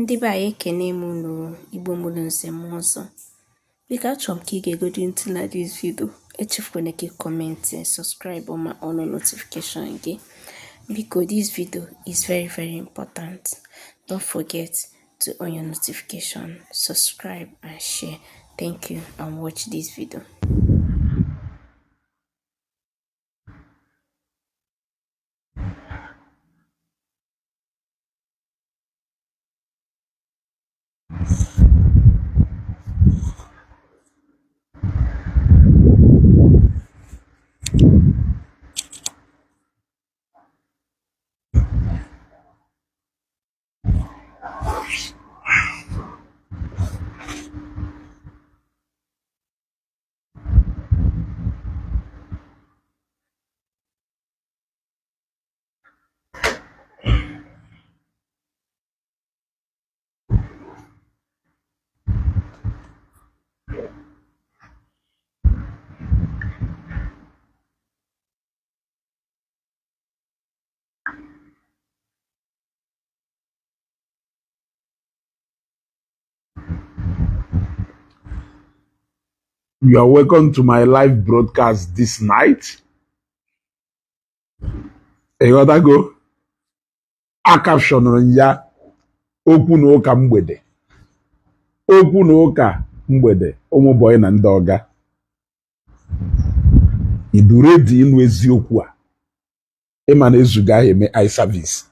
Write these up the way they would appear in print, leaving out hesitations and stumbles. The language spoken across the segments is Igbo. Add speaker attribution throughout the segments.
Speaker 1: Ndị be anyị, ekene m unu. Igbo mụrụ nze m ọzọ. Biko, achọrọ m ka ị ga-egodi ntị na this video. Echefukwana ka ị comment, subscribe ma on notification gị. Biko, this video is very very important. Don't forget to on your notification, subscribe and share. Thank you and watch this video.
Speaker 2: You are welcome to my live broadcast this night. Ịghọtago? A captionụrụ ya okwu na ụka mgbede. Okwu na ụka mgbede, ụmụ bọyị na ndị ọga. Ị dụ ready ịnụ eziokwu a? Ịma na Ezugo ahụ eme eye service.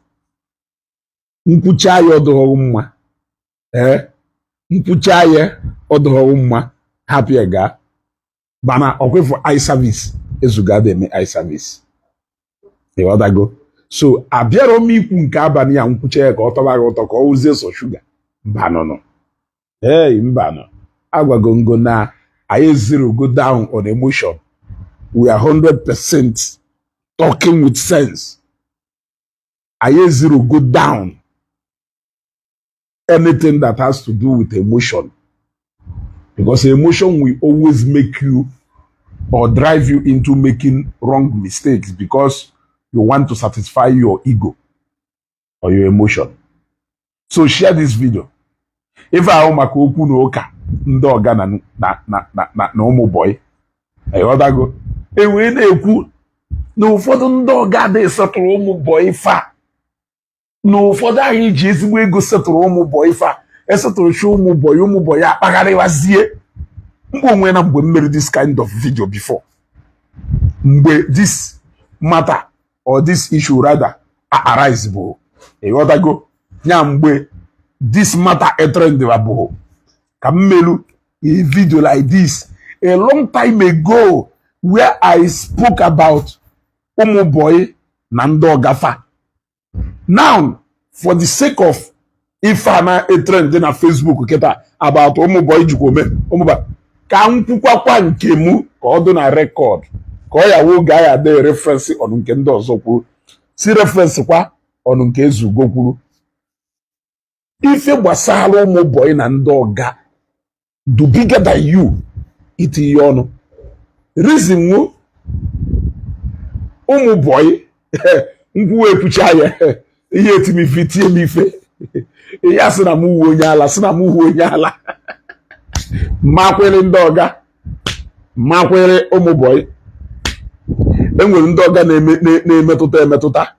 Speaker 2: Nkwucha ya ọdụghọghị mma. Ee, nkwucha ya ọdụghọghị mma, hapụ ya gaa. Mana ọkwefu eye service, Ezugo ada eme eye service. Ịghọtago? So abịarọ m ikwu nke abalị a, nkwucha ya ka ọ tọba gị ụtọ, ka ọ wụzie sọ shuga. Mbanụnụ. Hey, mbanụ. Agwago ngo na anyị zero go down on emotion. We are 100% talking with sense. Anyị zero go down anything that has to do with emotion, because emotion will always make you or drive you into making wrong mistakes because you want to satisfy your ego or your emotion. So share this video. Ife ahụ maka okwu na ụka ndị ọga na na na na na na ụmụ bọyị. Ịghọtago? E wee na-ekwu na ụfọdụ ndị ọga dị setụrụ ụmụ bọyị fa, na ụfọdụ ahụ iji ezigbo ego setụrụ ụmụ bọyị fa, esetụrụchi ụmụ bọyị, ụmụ bọyị akpagharịwazie mgbe onwe na mgbe mmeri. This kind of video before, mgbe this matter or this issue rather arise bụ, ịghọtago ya, mgbe this matter trend bụ ka m melu a video like this a long time ago where I spoke about ụmụ bọyị na ndị ọgafa. Now, for the sake of ife a na trend na Facebook kịta about ụmụ bọyị jikwa ome ụmụ bọyị, ka m kwukwakwa nke mụ ka ọ dị na record, ka ọ ya wụ oge anyị adịghị reference ọnụ nke ndị ọzọ kwuru, si reference kwa ọnụ nke Ezugo kwuru. Ife gbasara ụmụ bọyị na ndị ọga do bigger than you itinye ọnụ. Reason nwu ụmụ bọyị nkwuwa ekwucha ya ihe etimife tie m ife ihe a sị na m wuo onye ala, sị na m wuo onye ala, makwere ndị ọga, makwere ụmụ bọyị. Enwere ndị ọga na-emetụta emetụta,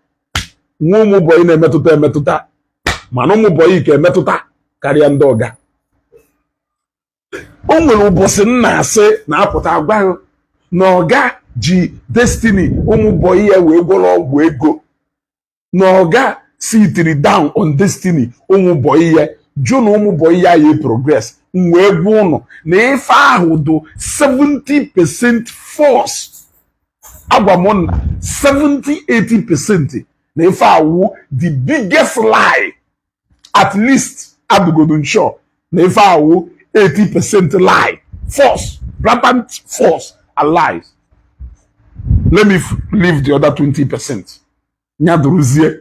Speaker 2: nwa ụmụ bọyị na-emetụta emetụta, mana ụmụ bọyị ka emetụta karịa ndị ọga. O nwere ụbọchị m na-asị na-apụta agwaghị na ọga ji destiny ụmụ bọyị ya wee gwọrọ ọgwụ ego, na ọga sitiri down on destiny ụmụ bọyị ya, jụ na ụmụ bọyị ya ya progress. M wee gwa ụnụ na ife ahụ dụ 70% false. Agwa m na 70-80% na ife awụ the biggest lie. At least adụgodo sure na ife awụ 80% lie, false, rampant false and lies. Let me leave the other 20% ya duruzie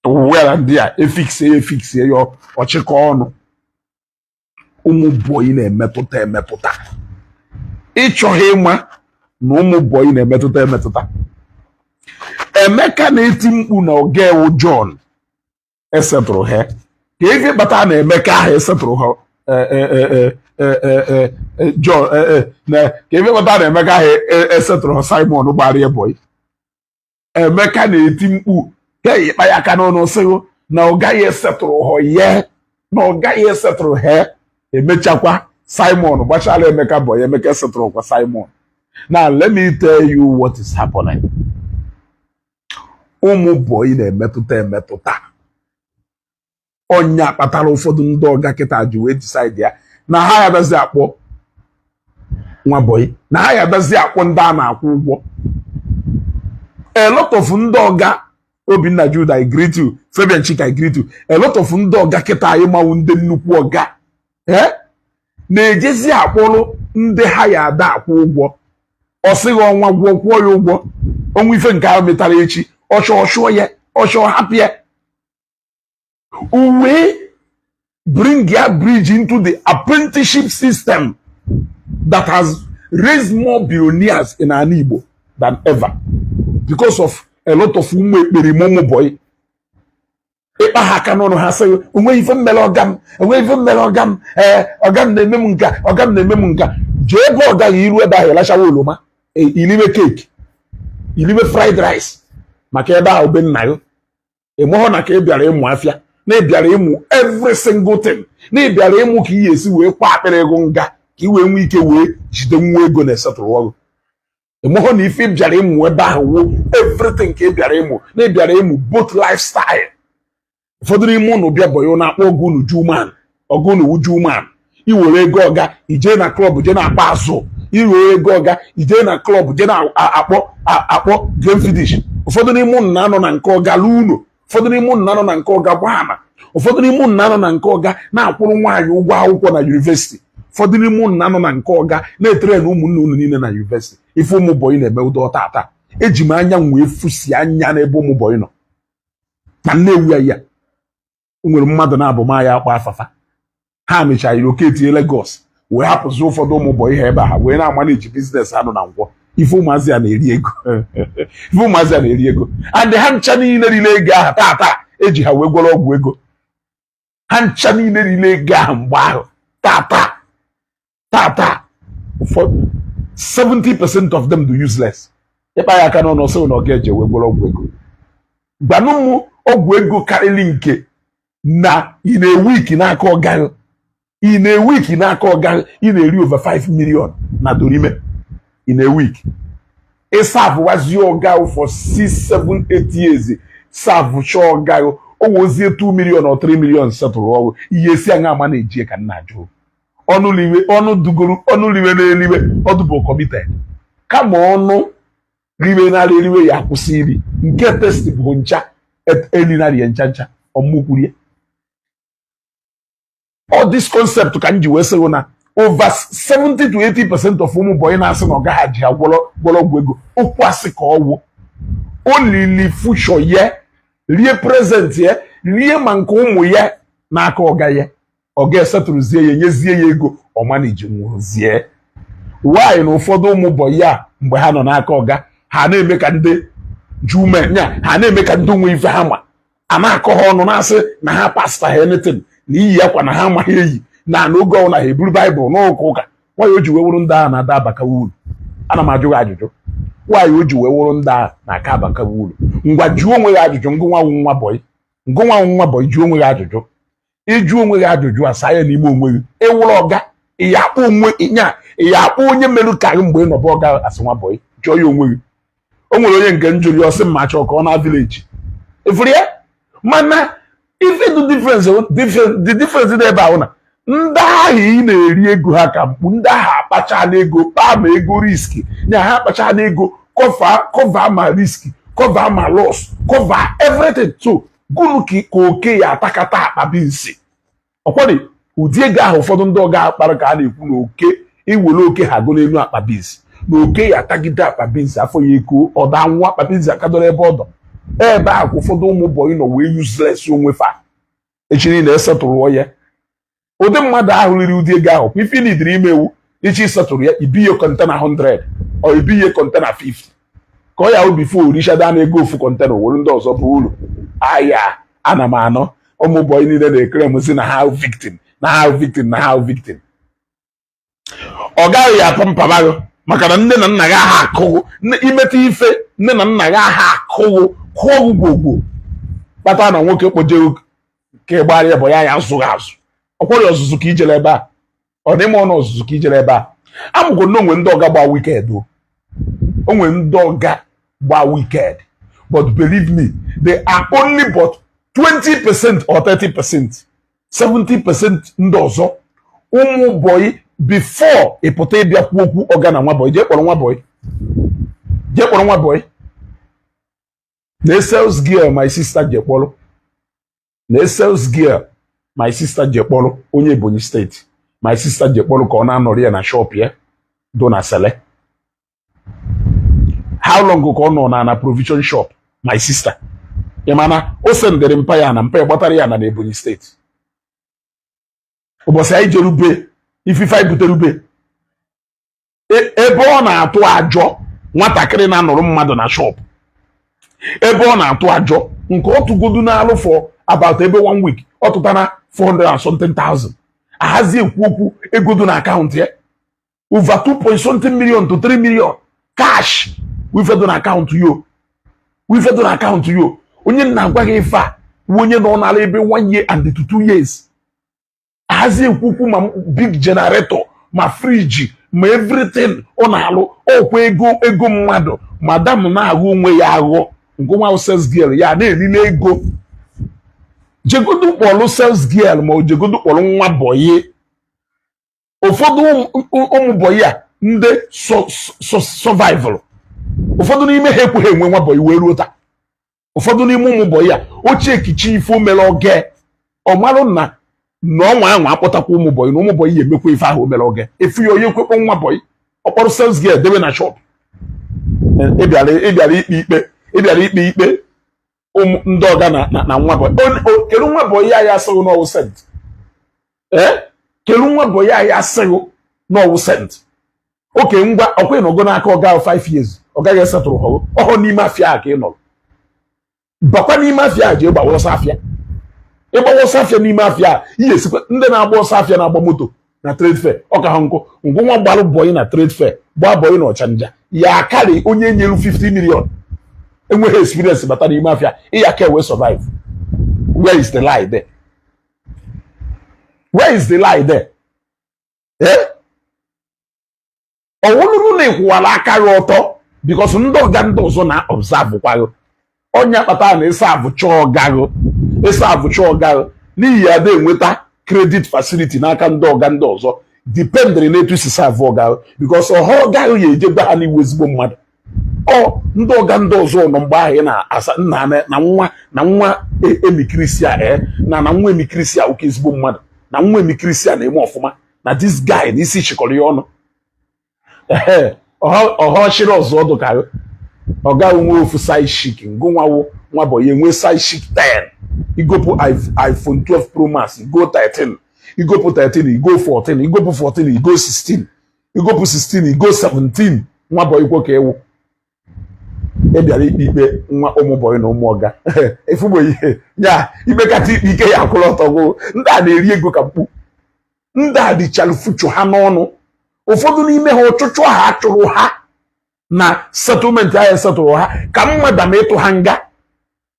Speaker 2: well and there efiksie efiksie ya ọchịkọ ọnụ. Ụmụ bọyị na-emetụta emetụta. Ịchọghị ịma na ụmụ bọyị na-emetụta emetụta. Emeka na-eti mkpu na Ogewu John esetụrụ ha. Ka ife kpata na Emeka ahụ esetụrụ ha John na ka ife kpata na Emeka ahụ esetụrụ ha Simon gbara ya boy. Emeka na-eti mkpu ka ịkpa ya aka n'ọnụ, sịghị na ọ gaghị esetụrụ ha ye, na ọ gaghị esetụrụ ha. Emechakwa, Simon gbachara Emeka boy. Emeka esetụrụkwa Simon. Now let me tell you what is happening. Ụmụ boy na-emetụta emetụta ọnya kpatara ụfọdụ ndị ọga kịta ji wee decide ya na ha yadazi akpọ nwa boy, na ha yadazi akpọ ndị a na-akwụ ụgwọ. A lot of ndị ọga, Obinna Judah, I greet you. Fabian Chika, I greet you. A lot of ndị ọga kịta anyị manwụ ndị nnukwu ọga na-ejezi akpọrọ ndị ha ya ada akwụ ụgwọ. Ọ sịghị ọnwa gwụọ, kwụọ ya ụgwọ ọnwa. Ife nke ahụ metara echi, ọchọ ọchụọ ya, ọchọ hapụ ya. Uwe bring ya bridge into the apprenticeship system that has raised more billionaires in ala Igbo than ever because of a lot of ụmụ ekperima, ụmụ boy. Ịkpa ha aka n'ọnụ, ha sị, "Onwe ife mmere ọga m, onwe ife mmere ọga m. Ee, ọga m na-eme m nka, ọga m na-eme m nka." Jee ebe ọ gaghị iru ebe ahụ, ịlachawa oroma, iliwe cake, iliwe fried rice, maka ebe ahụ be nna gị. Ịmụhụ na ka ị bịara ịmụ afịa, na ị bịara ịmụ every single thing, na ị bịara ịmụ ka ị ga-esi wee kwa akpịrị ego nga, ka ị wee nwee ike wee jide nwa ego na-esetụrụ ọrụ. Ịmụhụ na ife ị bịara ịmụ ebe ahụ wụ everything ka ị bịara ịmụ, na ị bịara ịmụ both lifestyle. Ụfọdụ n'ime ụnụ bịa boy, na-akpọ ọgụ unu Juman, ọgụ unu wu Juman. Iwere ego ọga, ijee na club, jee na-akpa azụ. Iwere ego ọga, ijee na club, jee na-akpọ akpọ game finish. Ụfọdụ n'ime ụnụ na-anọ na nke ọga lụọ ụlọ. Ụfọdụ n'ime ụnụ na-anọ na nke ọga gbaa ama. Ụfọdụ n'ime ụnụ na-anọ na nke ọga na-akwụrụ nwaanyị ụgwọ akwụkwọ na university. Ụfọdụ n'ime ụnụ na-anọ na nke ọga na-etere na ụmụnne unu niile na university. Ife ụmụ boy na-eme ụdọ tata, eji m anya m wee fusi anya n'ebe ụmụ boy nọ na Nnewi. Ya ya o nwere mmadụ na-abụ ma ya akpọ afafa. Ha mechara relocate Lagos wee hapụzi ụfọdụ ụmụ boy ha ebe a wee na-amanage business ha nọ na Nkwọ. Ife ụmụazị a na-eri ego, ife ụmụazị a na-eri ego, and ha ncha niile riri ego ahụ tata eji ha wee gwọrọ ọgwụ ego. Ha ncha niile riri ego ahụ mgbe ahụ, tata tata, ụfọdụ, 70% of them do useless. Ịkpa ya aka n'ọnụ, sị na ọ ga-eje wee gwọrọ ọgwụ ego. Gbanụ m ọgwụ ego karịrị nke na ị na-ewe iki n'aka ọgaghị, ị na-ewe iki n'aka ọgaghị, ị na-eri over 5 million na dorime ị na-ewe iki. Ịsavụwazie ọga for 6 7 8 years, savụcha ọga, o wozie 2 million or 3 million setụrụ ọrụ. Ihe esi aṅa ama na-eji ka nna jụụ ọnụ liwe ọnụ dugoro ọnụ liwe n'eliwe ọdụ bụ committed, kama ọnụ riwe nara eriwe ya akwụsị iri nke test bụ ncha elinarị ya ncha ncha ọmụkwurie. All this concept ka m ji wee sịrị na over 70 to 80% of ụmụ boy na-asị na ọ gaghị ji agwọrọ gwọrọ ọgwụ ego, okwu asị ka ọwụ. Olili future ye, rie present ye, rie ma nke ụmụ ya n'aka ọga ya. Ọ ga-esetụrụzie ya, nyezie ya ego ọmaniji nwụzie nwaanyị. Na ụfọdụ ụmụ boy a, mgbe ha nọ n'aka ọga ha, na-eme ka ndị jume nya, ha na-eme ka ndị nwe ife ha ma a na-akọ ha ọnụ, na-asị na ha pastor ha anything, na iyi akwa na ha amaghị eyi, na n'oge ọbụla ha eburu baịbụl n'ụka ụka. Nwaanyị o ji wee wụrụ ndị agha na-ada abakawa uru? Ana m ajụ gị ajụjụ. Nwaanyị o ji wee wụrụ ndị agha na-aka abakawa uru? Ngwa, jụọ onwe gị ajụjụ. Ngụnwa nwa boy, ngụnwa nwa boy, jụọ onwe gị ajụjụ. Ịjụ onwe gị ajụjụ, asa ya n'ime onwe gị. Ịwụrụ ọga, ị ya akpọ onwe nya, ị ya akpọ onye merụ ka gị mgbe ị nọbụ ọga asị nwa boy? Jụọ ya onwe gị. O nwere onye nke m jụrụ ya, ọsị mma chọọ ka ọ na village ifuru ya. Mana ife dị difference, the difference dị ebe ahụ na ndị ahụ ị na-eri ego ha ka mkpu, ndị ahụ akpachala ego kpaa ma ego risk nya, ha akpachala ego cover ma risk, cover ma loss, cover everything. So gụnụ ka oke ya atakata akpa beans ọkwọdị ụdị ego ahụ ụfọdụ ndị ọga akpara ka a na-ekwu na oke iwere oke ha go n'elu akpa beans, na oke ya atagide akpa beans, afọ ya eko ọda anwụ, akpa beans akadoro ebe ọdọ ebe ahụ ka ụfọdụ ụmụ boy nọ wee useless onwe fa. Echi niile esetụrụ ya, ụdị mmadụ ahụ riri ụdị ego ahụ, kwa ife nidiri ime ewu ichi setụrụ ya, ibiye container 100 ọ ibiye container 50 ka ọ ya obi fo richada na ego ofu container were ndị ọzọ bụ uru. Aya ana m anọ Ụmụ boy niile na-ekere m si na ha victim, na ha victim, na ha victim. Ọ gaghị apụ mpabago maka na nne na nna gị aha akụghụ imeta ife, nne na nna gị aha akụghụ kụọ gwogwo kpata na nwoke kpoje ka ịgbara ya bụ ya ya azụghị azụ. Ọkwọrị ọzụzụ ka ijere ebe a, ọ dị ime ọnụ ọzụzụ ka ijere ebe a. Amụgo na onwe ndị ọga gba wicked, o onwe ndị ọga gba wicked, but believe me, they are only but 20% or 30%. 70% ndị ọzọ, ụmụ boy, before ị pụta ịbịa kwu okwu ọga na nwa boy, jee kpọrọ nwa boy, jee kpọrọ nwa boy na sales girl. My sister jee kpọrọ na sales girl. My sister jee kpọrọ onye Ebonyi State. My sister jee kpọrọ ka ọ na-anọrọ ya na shop ya do na Sele. How long ka ọ nọ na provision shop my sister? Ị mana o sendịrị mpa ya na mpa ya gbatara ya na Ebonyi State. Ụbọchị anyị jere ube ifife anyị butere ube ebe ọ na-atụ ajọ nwatakịrị na-anọrọ mmadụ na shop, ebe ọ na-atụ ajọ nke ọ tụgodu n'alụ for about ebe one week, ọ tụtara 400 and something thousand. Ahazi ekwu okwu ego dị na account ya, over 2 point something million to 3 million cash wife dị na account yo, wife dị na account yo. Onye na-agwa gị ife a wụ onye nọ n'ala ebe one year and to 2 years. Ahazi ekwu okwu ma big generator, ma fridge, ma everything ọ na-alụ, ọkwa ego ego mmadụ. Madam na-aghọ onwe ya aghọ nke nwa sales girl ya na-erile ego. Jegodu kpọlụ sales girl, ma o jegodu kpọrọ nwa boy. Ụfọdụ ụmụ boy a ndị survival, ụfọdụ n'ime ha ekweghị enwe nwa boy wee ruo taa. Ụfọdụ n'ime ụmụ boy a ochie ekichi ife o mere oge ọ marụ na na ọnwa ahụ akpọtakwa ụmụ boy na ụmụ boy ya emekwa ife ahụ o mere oge efu ya. Onye kwekpọ nwa boy, ọkpọrọ sales girl debe na shop. Ịbịara ikpe ikpe, ịbịara ikpe ikpe ụmụ ndị ọga na nwa boy. Kedu nwa boy ya ya asịghị n'ọwụ saint? Ee, kedu nwa boy ya ya asịghị n'ọwụ saint? Oke ngwa ọkwa ịnọgo n'aka ọga 5 years, ọ gaghị esetụrụ họrọ ọhụ n'ime afịa a ka ị nọrọ. Bakwa n'ime afịa a, jee gbawa ọsọ afịa. Ịgbawa ọsọ afịa n'ime afịa a, ihe esikwa ndị na-agba ọsọ afịa na-agba moto na trade fair. Ọ ka ha nkụ ngwụnwa gbalụ boy na trade fair, gbaa boy na Ọchanja ya akarị onye nyelu 50 million enweghị experience bata n'ime afịa ịya ka wee survive. Where is the lie there? Where is the lie there? Eh, ọ wụrụrụ na ịkwụwara aka gị ọtọ, because ndị ọga ndị ọzọ na observe kwago onye kpatara na ịsa abụcha ọgaghụ, ịsa abụcha ọgaghụ n'ihi ya na-enweta credit facility n'aka ndị ọga ndị ọzọ dependịrị n'etu isi serve ọgaghụ, because ọha ọgaghụ ya eje gwa ha n'iwu ezigbo mmadụ. Ọ ndị ọga ndị ọzọ nọ mgbe ahụ ị na-asa nna na nwa na nwa emikrisia e na nwa emikrisia oke ezigbo mmadụ, na nwa emikrisia na-eme ọfụma, na this guy na isi chịkọrọ ya ọnụ. Ehe, ọha ọchịrị ọzọ ọdụ ka ọ gaghị nwe ofu side chick ngụnwawo nwa boy enwe side chick 10. Igopụ iPhone 12 Pro Max, igo 13. Igopụ 13, igo 14. Igopụ 14, igo 16. Igopụ 16, igo 17. Nwa boy ikwo ka ewu ị bịara ikpe ikpe nwa ụmụ boy na ụmụ ọga efugbo ihe ya ikpe kacha ikpe ike ya akwụrụ ọtọ gwụ. Ndị a na-eri ego ka mkpu. Ndị a dịchalụ fuchu ha n'ọnụ. Ụfọdụ n'ime ha, ọchụchụ ha achụrụ ha na settlement ahụ esetụrụ ha ka mmadụ ma ịtụ ha nga.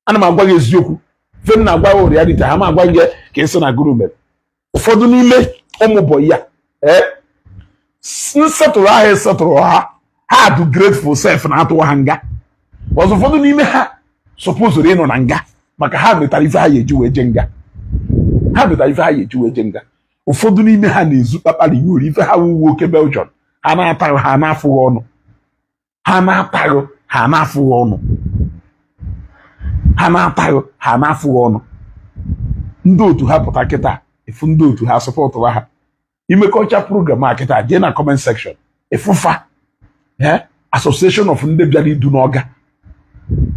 Speaker 2: Ana m agwa gị eziokwu fe m na-agwa gị reality ha ma agwa gị ka esi na gụrụ mere. Ụfọdụ n'ime ụmụ boy ya, ee, nsetụrụ ahụ esetụrụ ha, ha dị grateful sef na atụwa ha nga ọzọ. Ụfọdụ n'ime ha supposed ịnọ na nga maka ha metara ife ha ya eji wee je nga. Ha metara ife ha ya eji wee je nga. Ụfọdụ n'ime ha na-ezu kpakpara iwere ife ha wuwe oke Belgium ha na-ataghị, ha na-afụghị ọnụ, ha na-ataghị, ha na-afụghị ọnụ, ha na-ataghị, ha na-afụghị ọnụ. Ndị otu ha pụta kịta efu, ndị otu ha supportụwa ha. Imekọcha program a kịta, jee na comment section ịfụfa association of ndị bịara idu n'ọga.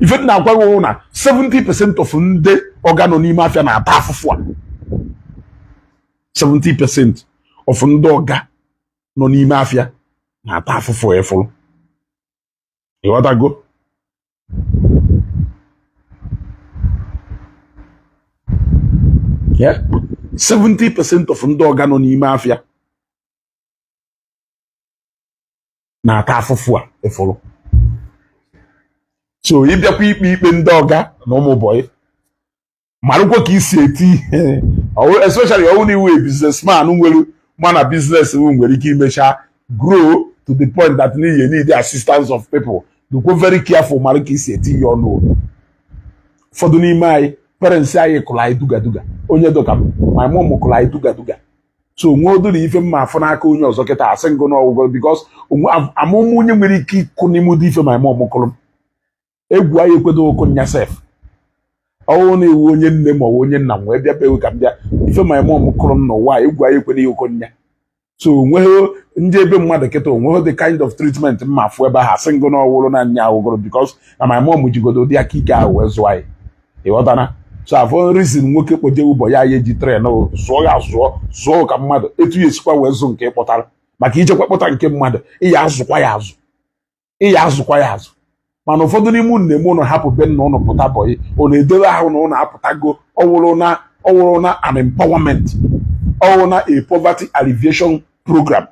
Speaker 2: Ife dị na-agwa gị na 70% of ndị ọga nọ n'ime afịa na-ata afụfụ a. 70% of ndị ọga nọ n'ime afịa na-ata afụfụ ịfụrụ. Ịghọtago? Yeah? 70% of ndị ọga nọ n'ime afịa na-ata afụfụ a ịfụrụ. So ịbịakwa ikpe ikpe ndị ọga na ụmụ bọyị, marụkwa ka isi eti ihe, especially ọwụ na iwe businessman nwere mana business nwere ike imecha grow to the point that you need the assistance of people. Dịkwa very careful, mara ka isi eti ihe ọnụ. Ụfọdụ n'ime anyị, parents anyị kụrụ anyị duga duga. Onye dụka m, my mom kụrụ anyị duga duga. So nwee oduru ife mma afụ n'aka onye ọzọ kịta asị ngụ n'ọgwụgwọ, because amụmụ onye nwere ike ịkụ n'ime ụdị ife my mom kụrụ m, egwu anyị ekwedo ụkụ nya sef. Ọwụ na-ewu onye nne ma ọ bụ onye nna m wee bịa bewe ka m bịa ife my mom kụrụ m n'ụwa, egwu anyị ekwedo ịkụ nya. So onweghị ndị ebe mmadụ kịta, onweghị the kind of treatment mma afụ ebe ahụ asị ngụ n'ọwụrụ na nya awụgụrụ, because na my mom jigodo ụdị aka ike ahụ wee zụọ anyị, ịghọtana? So afọ reason nwoke kpoje ụbọ ya ya eji train zụọ ya, zụọ zụọ ka mmadụ etu ya esikwa wee zụ nke kpọtara, maka ijekwa kpọta nke mmadụ, ịya azụkwa ya azụ, ịya azụkwa ya azụ. Mana ụfọdụ n'ime unu na-eme ụnụ hapụ be nna ụnụ pụta bọyị, ụnụ edobe ahụ na ụnụ apụtago. Ọwụrụ na an empowerment, ọwụrụ na a poverty alleviation program.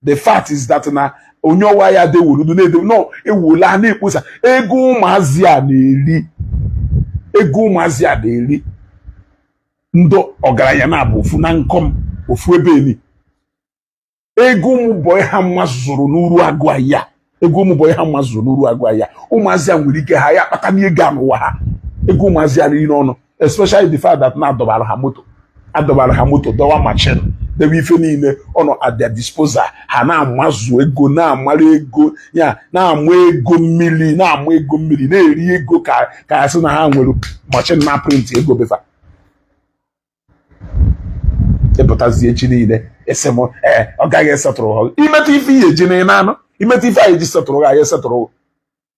Speaker 2: The fact is that na onye ọwa ya dewoludu na-edewe no ewuola ha na-ekposa ego ụmụazị a na-eri, ego ụmụazị a na-eri. Ndị ọgaranya na-abụ ofu na nkọm ofu ebe eni ego ụmụ bọyị ha mma zụrụ n'uru agụ ahịa, ego ụmụ bọyị ha mma zụrụ n'uru agụ ahịa. Ụmụazị a nwere ike ha ya akpata n'ego a n'ụwa ha, ego ụmụazị a niile ọnụ, especially the fact that na adọbara ha moto, adọbara ha moto, dọwa machine, debe ife niile ọ nọ at their disposal. Ha na-amazụ ego, na-amara ego ya, na-ama ego mmiri, na-ama ego mmiri, na-eri ego ka ya sị na ha nwere machine na print ego befa. Ịpụtazi echi niile esi m ee, ọ gaghị esetụrụ ha imetụ ife ihe eji na anụ imetụ ife anyị eji setụrụ ha, ya esetụrụ.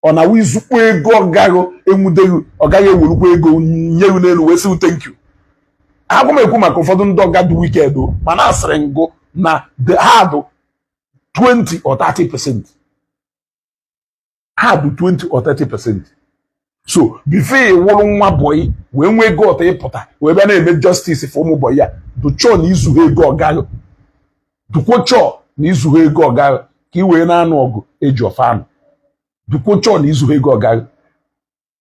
Speaker 2: Ọ na izukpo ego, ọ gaghị enwudeghị, ọ gaghị ewerukwa ego nyewu n'elu wee sị thank you. Agwa m ekwu maka ụfọdụ ndị ọga dị wicked o, mana asịrị ngụ na the ha dị 20 or 30%, ha dị 20 or 30%. So before ị wụrụ nwa bọyị wee nwee ego ọta ịpụta wee bịa na-eme justice for ụmụ bọyị ya, dụchọọ na izuha ego ọgaghị, dụkwochọọ na izuha ego ọgaghị ka ị wee na-anụ ọgụ eji ọfa anụ. Dụkwochọọ na izuha ego ọgaghị.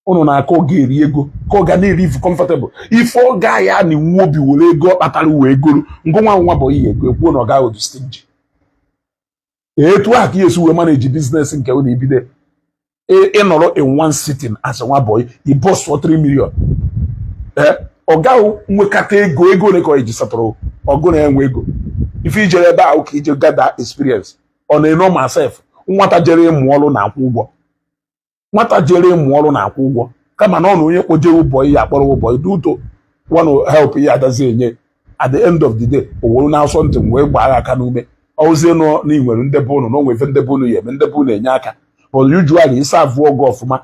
Speaker 2: Ụnụ na-aka ọ ga-eri ego ka ọ ga na-eri ifu comfortable ife ọ ga ya na nwa obi were ego ọ kpatara wee goro ngụ nwa nwa bọyị ya ego ekwuo na ọ gaghị odu stingy. Etu a ka esi wee manage business nke unu ibido ịnọrọ in one sitting as nwa boy i bọsụọ 3 million. Ee, ọ gaghị nwekata ego, ego ole ka ọ eji satụrụ ọgụ na-enwe ego ife ijere ebe ahụ ka ije gada experience. Ọ na-eno ma sef nwata jere ịmụ ọrụ na-akwụ ụgwọ, nwata jere ịmụ ọrụ na-akwụ ụgwọ, kama na ọ na onye kpoje ụbọyị ya akpọrọ ụbọyị duto one help ya adazi enye. At the end of the day, o wuru na asọ ntị wee gbaa aka n'ume ọwụzie nọ na ị nwere ndebe ụnụ na onwe ife ndebe ụnụ ya eme, ndebe ụnụ enye aka. But usually ịsa avụ ọgụ ọfụma,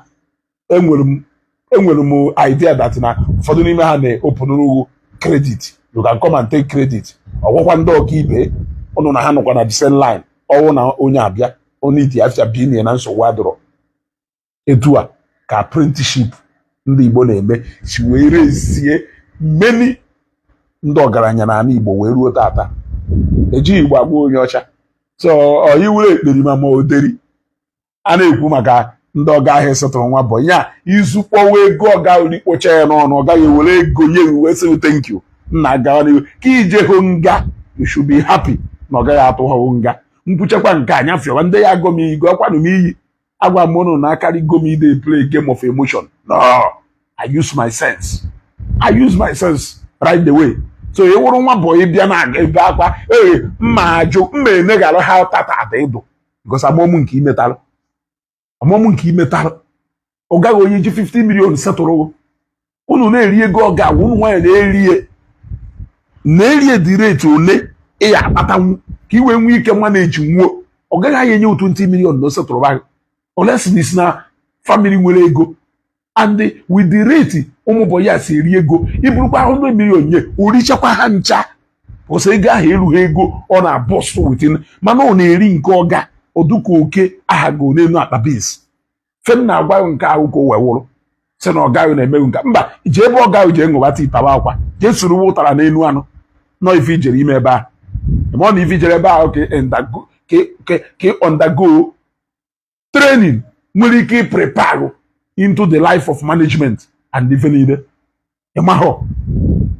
Speaker 2: enwere m idea that na ụfọdụ n'ime ha na-openuru credit. You can come and take credit. Ọgwụkwa ndị ọka ibe ụnụ na ha nọkwa na the same line. Ọwụ na onye abịa onye iti afịa binie na nsogbu adịrọ. Etu a ka apprenticeship ndị Igbo na-eme si wee rezie many ndị ọgaranya n'ala Igbo wee ruo tata. Ejighị Igbo agba onye ọcha. So ọ iwere ekperima ma oderi a na-ekwu maka ndị ọga ahịa setụrụ nwa bọyị ya izukpọwa ego ọga kpocha ya n'ọnụ, ọ gaghị ewere ego nye wee sị thank you nna gawa n'ihu ka ije hụ nga. You should be happy na ọ gaghị atụ ha nga nkwuchekwa nke anya fịọwa ndị ya agọ m iyi gọkwanụ m iyi. Agwa m ụnụ na akarị go m ide play game of emotion. No, I use my sense, I use my sense right the way. So ị wụrụ nwa bọyị bịa na ebe akwa ee mma ajụ mma eneghara ha tata ata ịdụ, because amụmụ nke imetalụ, amụmụ nke imetalụ, ọ gaghị onye ji 50 million setụrụ unu na-eri ego ọga unu nwaanyị na-erie na-erie dị rate one ị ya akpatanwu ka i wee nwee ike nwa na-eji nwuo. Ọ gaghị anya enye 20 million na o setụrụ gị unless na isi na family nwere ego. And with the rate ụmụ bọyị a si eri ego, iburukwa 100 million nye orichakwa ha ncha ọsọ ego ahụ erughị ego ọ na-abọsụ within, mana ọ na-eri nke ọga ọdụka oke ahago n'elu akpa beans fem na-agwa nke ahụ ka o wee wụrụ. Sị na ọga ahụ na-emeghu nka mba, jee ebe ọga ahụ, jee ṅụba tii, tawa akwa, jee suru ụtara n'elu anụ nọ. Ife ijere ime ebe ahụ, ma ọ na ife ijere ebe ahụ ka ị undergo training nwere ike prepare into the life of management and ife niile. Ịmahọ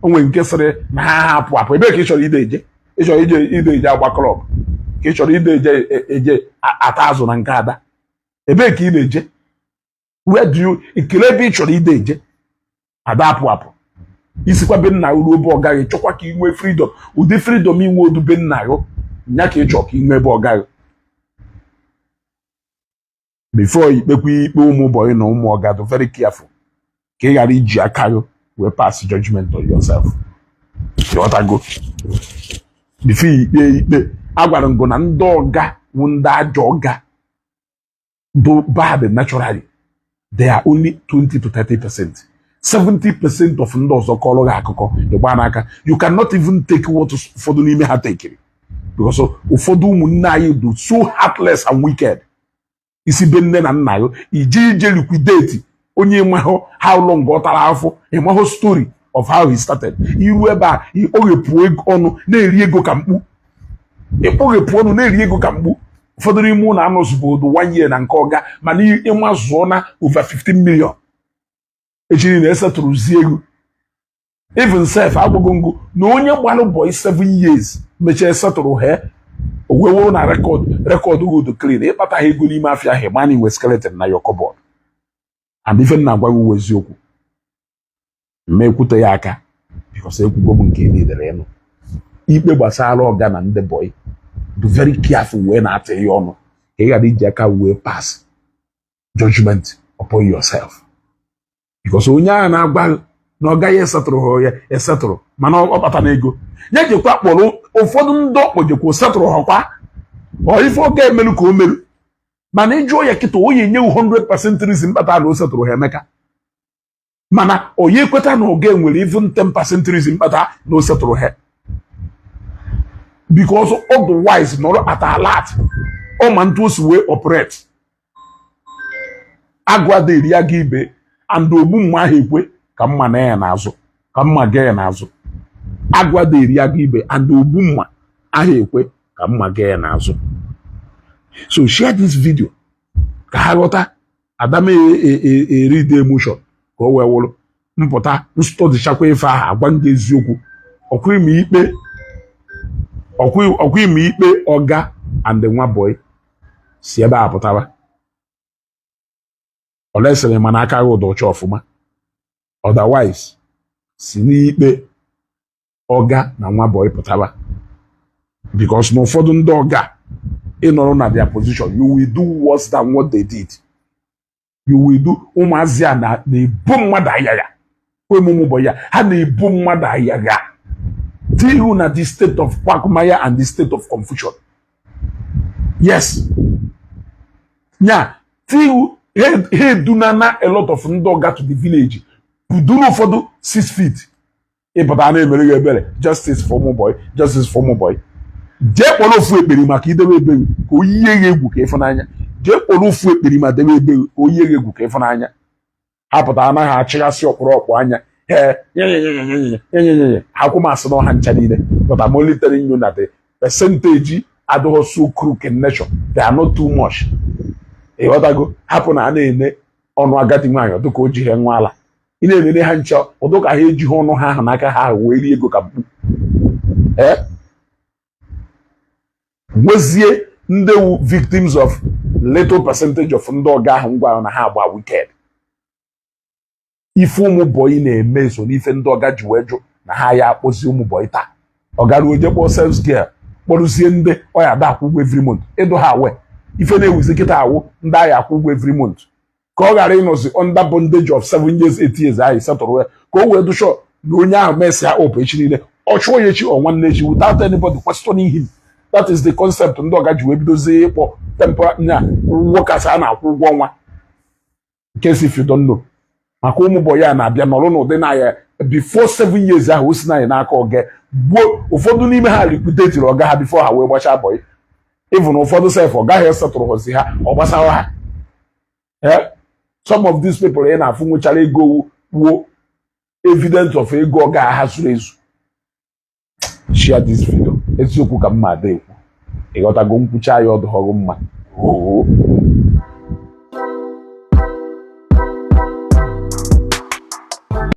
Speaker 2: onwe nke sịrị na ha hapụ apụ ebe ka ị chọrọ ide eje. Ị chọrọ ije ide eje agba club, ka ị chọrọ ide eje eje ata azụ na nke ada, ebee ka ị na-eje? Where do you ekele ebe ị chọrọ ide eje ada apụ apụ? Isikwa be nna ruo ebe ọ gaghị chọkwa ka ị nwee freedom, ụdị freedom inwe odu be nna gị nya ka ị chọọ ka ị nwee ebe ọ gaghị. Before ikpekwa ikpe ụmụ boy na ụmụ ọga, do very careful ka ị ghara iji aka gị wee pass judgment on yourself. Ịghọtago? Before ikpe ikpe, agwara m gị na ndị ọga wụ ndị ajọ ọga do bad naturally, they are only 20 to 30%. 70% of ndị ọzọ kọrọ gị akụkọ ịgba n'aka. You cannot even take what ụfọdụ n'ime ha tekiri, because ụfọdụ ụmụnne anyị do so heartless and wicked. Isi be nne na nna gị ije ije liquidate onye, ịmahụ how long ọ tara afọ, ịmahụ story of how he started. Iru ebe a, ịkpọghepụ ego ọnụ na-eri ego ka mkpu, ịkpọghepụ ọnụ na-eri ego ka mkpu. Ụfọdụ n'ime ụlọ anọzụbodo one year na nke ọga, mana ịmazụọ na over 15 million echiri na esetụrụzie ego. Even sef, agwago ngụ na onye gbalụ boy 7 years mechaa esetụrụ ha, o wee wụrụ na record good clean. Ịkpata ha ego n'ime afịa ahụ, ịma na inwe skeleton na your cupboard. And ife m na-agwa gị uwe eziokwu, mma ekwute ya aka, because ekwugo m nke niile ịnụ. Ikpe gbasara ọga na ndị boy, be very careful wee na-atị ya ọnụ ka ị ghara iji aka wee pass judgment upon yourself, because onye ahụ na-agwa na ọ gaghị esetụrụ ha ya esetụrụ, mana ọ kpata na ego ya jekwa kpọrọ ụfọdụ ndị ọkpọ jekwa setụrụ ha kwa ọ ife ọ ga-emelu ka o meru. Mana ịjụọ ya kịta, onye nye 100% reason mkpata na o setụrụ ha Emeka, mana onye ekweta na oge nwere even 10% reason mkpata na o setụrụ ha, because otherwise nọrọ at alert ọ ma ntu o si wee operate. Agụ adịghị aga ibe and ogbu mma ahụ ekwe ka mma na ya n'azụ, ka mma gaa ya n'azụ. Agụ adịghị aga ibe and ogbu mma ahụ ekwe ka mma gaa ya n'azụ. So share this video ka ha ghọta. Adama eride emotion ka o wee wụrụ mpụta nsụtọdịchakwa ife ahụ, agwa ndị eziokwu. Ọkwa ikpe, ọkwa ime ikpe ọga and nwa boy si ebe a pụtara olesịrị, mana aka gị ụda ọcha ọfụma. Otherwise, si n'ikpe ọga na nwa boy pụtara, because na ụfọdụ ndị ọga ịnọrọ na their position, you will do worse than what they did. You will do. Ụmụazị a na-ebu mmadụ ayagha ụmụ boy ya, ha na-ebu mmadụ ayagha till na the state of quagmire and the state of confusion. Yes, nya till ha edunana a lot of ndị ọga to the village, buduru ụfọdụ 6 feet ịpụta na-emere gị ebere. Justice for ụmụ boy, justice for ụmụ boy. Jee kpọrọ ofu ekperi maka idebe ebe ka o yie gị egwu ka ịfụnanya. Jee kpọrọ ofu ekperi ma debe ebe ka o yie gị egwu ka ịfụnanya. Ha pụta anaghị achịghasị ọkpụrụ ọkpụ anya ee nyenyenyenyenyenyenyenyenye ha kwụmasị n'ọha ncha niile. But I'm only telling you that the percentage adịghị so crook in nature, they are not too much. Ịghọtago? Hapụ na a na-ene ọnụ agadi nwaanyị ọdụ ka o ji ha nwa ala. Ị na-enene ha ncha ọdụ ka ha ejighị ọnụ ha ahụ n'aka ha ahụ wee rie ego ka mkpu. Ee, nwezie ndị wu victims of little percentage of ndị ọga ahụ ngwa na ha agba wicked. Ife ụmụ boy na-eme so n'ife ndị ọga ji wee jụ na ha ya akpọzi ụmụ boy taa. Ọga ruo je kpọọ sales girl, kpọrụzie ndị ọya ada akwụ ụgwọ every month ịdụ ha wee ife na-ewuzi kịta awụ ndị agha akwụ ụgwọ every month, ka ọ ghara ịnọzi under bondage of 7 years, 8 years ahụ setụrụ ya, ka o wee dụshọ na onye ahụ mesịa up echi niile, ọ chụọ ya echi ọ nwanne echi without anybody questioning him. That is the concept ndị ọga ji wee bidozie ịkpọ temporary nya workers a na-akwụ ụgwọ ọnwa. In case if you don't know, maka ụmụ boy ya na-abịa nọrọ n'ụdị na ya before 7 years ahụ o si na ya n'aka ọga gbuo ụfọdụ n'ime ha, liquidatiri ọga ha before ha wee gbachaa boy. Even ụfọdụ sef, ọ gaghị esetụrụ hozi ha, ọ gbasara ha. Some of these people ị na-afụ nwechara ego wuo evidence of ego ọ ga-aha zuru ezu. Share this video. Eziokwu ka mma ada ekwu, ịghọtago? Nkwucha ya ọdụ ọgụ mma oo.